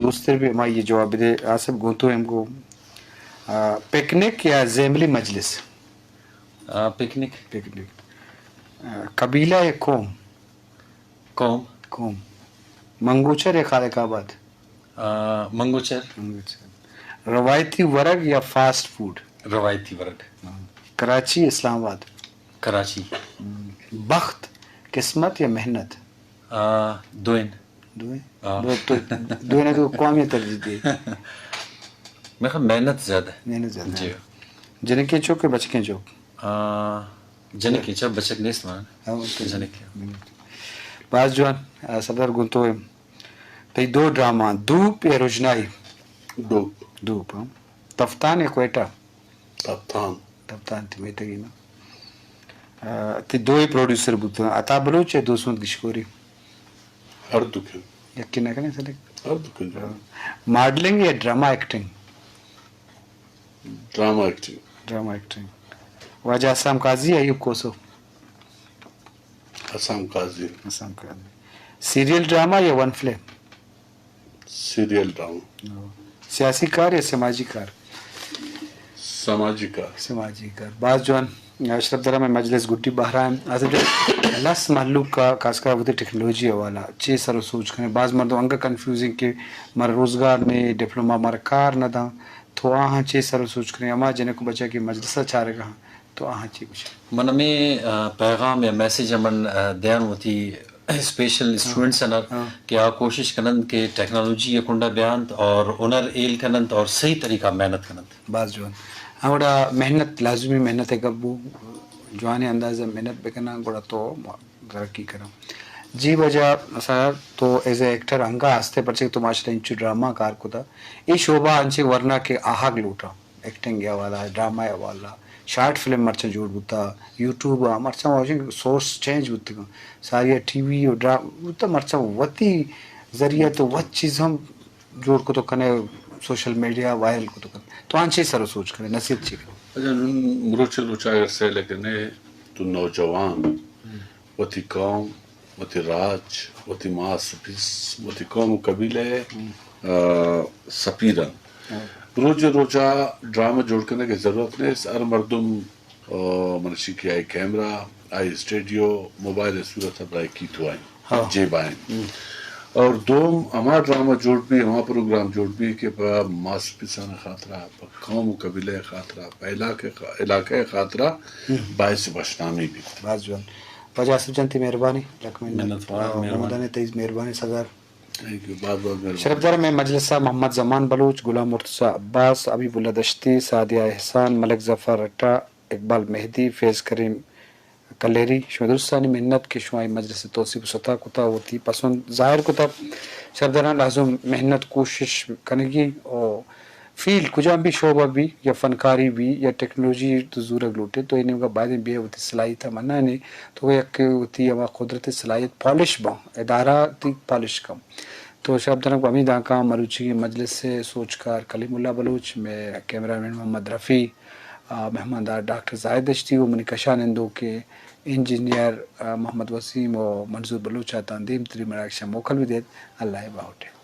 مستر بھی ہمائی جواب دے۔ آصف گوں تو ہم کو، آ، پکنک یا زیملی مجلس؟ آ، پکنک۔ پکنک۔ آ، قبیلہ یا قوم؟ قوم۔ قوم۔ منگوچر یا خالق آباد؟ آ، منگوچر۔ منگوچر۔ روایتی ورگ یا فاسٹ فوڈ؟ روایتی ورگ۔ کراچی، اسلام آباد؟ کراچی۔ بخت، قسمت یا محنت؟ آ، دوئیں۔ دوئیں؟ آ۔ دو-، تو، دوئیں تو قوم یا ترجیح دے؟ میں خیال محنت زیادہ۔ محنت زیادہ۔ جی۔ جنکیں چک یا بچکیں چک؟ آ، جنکیں چک، بچک نیست مان۔ ہاں، اوکے۔ جنکیں۔ باز جوان، آ، سردار گوں تو ایں۔ تئی دو ڈرامہ، دھوپ یا رژنائی؟ دھوپ۔ دھوپ، ہاں۔ تفتان یا کوئٹہ؟ تفتان۔ تفتان تئی میتگی نا۔ آ، تئی دوئیں پروڈیوسر بوتگ، عطا بلوچ یا دوست محمد گشکوری؟ ہر دو کن۔ یکے نہ کنئے سلیکٹ؟ ہر دو کن۔ ماڈلنگ یا ڈرامہ ایکٹنگ؟ ڈرامہ ایکٹنگ۔ ڈرامہ ایکٹنگ۔ واجہ حسام قاضی یا ایوب کوسو؟ حسام قاضی۔ حسام قاضی۔ سیریل ڈرامہ یا ون فلم؟ سیریل ڈرامہ۔ سیاسی کار یا سماجی کار؟ سماجی کار۔ سماجی کار۔ باز جوان۔ اشرف در، ہمے مجلس گڈی بہرائیں۔ آصف جان، لس مہلوک ءَ خاص کر وتی ٹیکنالوجی حوالہ چے سر و سوچ کنئے؟ باز مردم انگا کنفیوزنگ کہ مارا روزگار نے، ڈپلوما مارا کار نہ داں، تو آہاں چے سر و سوچ کنئے؟ ہما جنک و بچک کہ مجلس ءَ چارگا آں، تو آہاں چے گوشئے؟ من ہمے، آ، پیغام یا میسج ءَ من، آ، دیاں وتی اسپیشل اسٹوڈنٹس آناں کہ آ کوشش کننت کہ ٹیکنالوجی ءِ کنڈا بیانت اور ہنر ہیل کننت اور صحیح طریقہ محنت کننت۔ باز جوان۔ ہموڑا محنت، لازمی محنت ءِ گپ بو، جوانیں انداز ءَ محنت بکناں، گڑا تو ترقی کناں۔ جی واجہ سردار، تو ایز اے ایکٹر انگا ہست ئے، پرچہ کہ تو ماشاءاللہ انچو ڈرامہ کار کتا۔ اے شعبہ انچیں ورنا کہ آہگ لوٹاں۔ ایکٹنگ ءِ حوالہ، ڈرامہ ءِ حوالہ، شارٹ فلم مرچاں جوڑ بوتا، یوٹیوب ءَ مرچاں واجہ سورس چینج بوتگاں۔ ساری ءَ ٹی وی و ڈرا-، بوتا، مرچاں وتی ذریعہ تو وت چیز ہم جوڑ کتو کنے، سوشل میڈیا وائرل کتو کنے۔ تو آں چے سر و سوچ کنے، نصیحت چے کنے؟ اچھا، نون مروچی روچا اگر سیل کنے تو نوجوان وتی قوم، وتی راج، وتی ماس پیس، وتی قوم و قبیلہ ءِ، آ، سفیر انت۔ روچ روچا ڈرامہ جوڑ کنگ ءِ ضرورت نیست۔ ہر مردم، آ، منشی کہ آئی کیمرہ، آئی اسٹوڈیو، موبائل ءِ صورت ءَ برائے کی تو آئیں، جیب آئیں۔ اور دوم ہما ڈرامہ جوڑ بی، ہما پروگرام جوڑ بی کہ پہ ماس پیسان خاطرہ، پہ قوم و قبیلہ خاطرہ، پہ علاقہ، علاقہ خاطرہ باعث وشنامی بیت۔ باز جوان۔ واجہ آصف جان، تئی مہربانی، لک منت۔ منت وار، آ، مہربانی۔ محمد علی، تئی مہربانی سردار۔ تھینک یو، باز باز مہربانی۔ شرفدار، مئے مجلس ءَ محمد زمان بلوچ، غلام مرتضی عباس، حبیب اللہ دشتی، سعدیہ احسان، ملک ظفر رٹا، اقبال مہدی، فیض کریم کلیری، شما درستانی منت کہ شما اے مجلس ءِ توسیپ ءُ ستا کتا، وتی پسند ظاہر کتا۔ شرفداراں لازم محنت، کوشش کنگی و فیلڈ کجام بھی، شعبہ بھی یا فنکاری بھی یا ٹیکنالوجی تو زورگ لوٹے تو اے نیمگا باید بیا وتی صلاحیت ءَ منانے تو یک وتی ہما قدرت صلاحیت پالش باں، ادارہ تی پالش کم۔ تو شرفداراں گوں ہمے دانکاں مروچیگیں مجلس ءِ سوجکار کلیم اللہ بلوچ، مئے کیمرہ مین محمد رفیع، آ، مہماندار ڈاکٹر زاہد دشتی و منی کشا نندوکیں انجینئر، آ، محمد وسیم و منظور بلوچ ءَ تاں دیمتری مراگش ءَ موکل بدیت۔ اللہ ءِ باہوٹ ءَ۔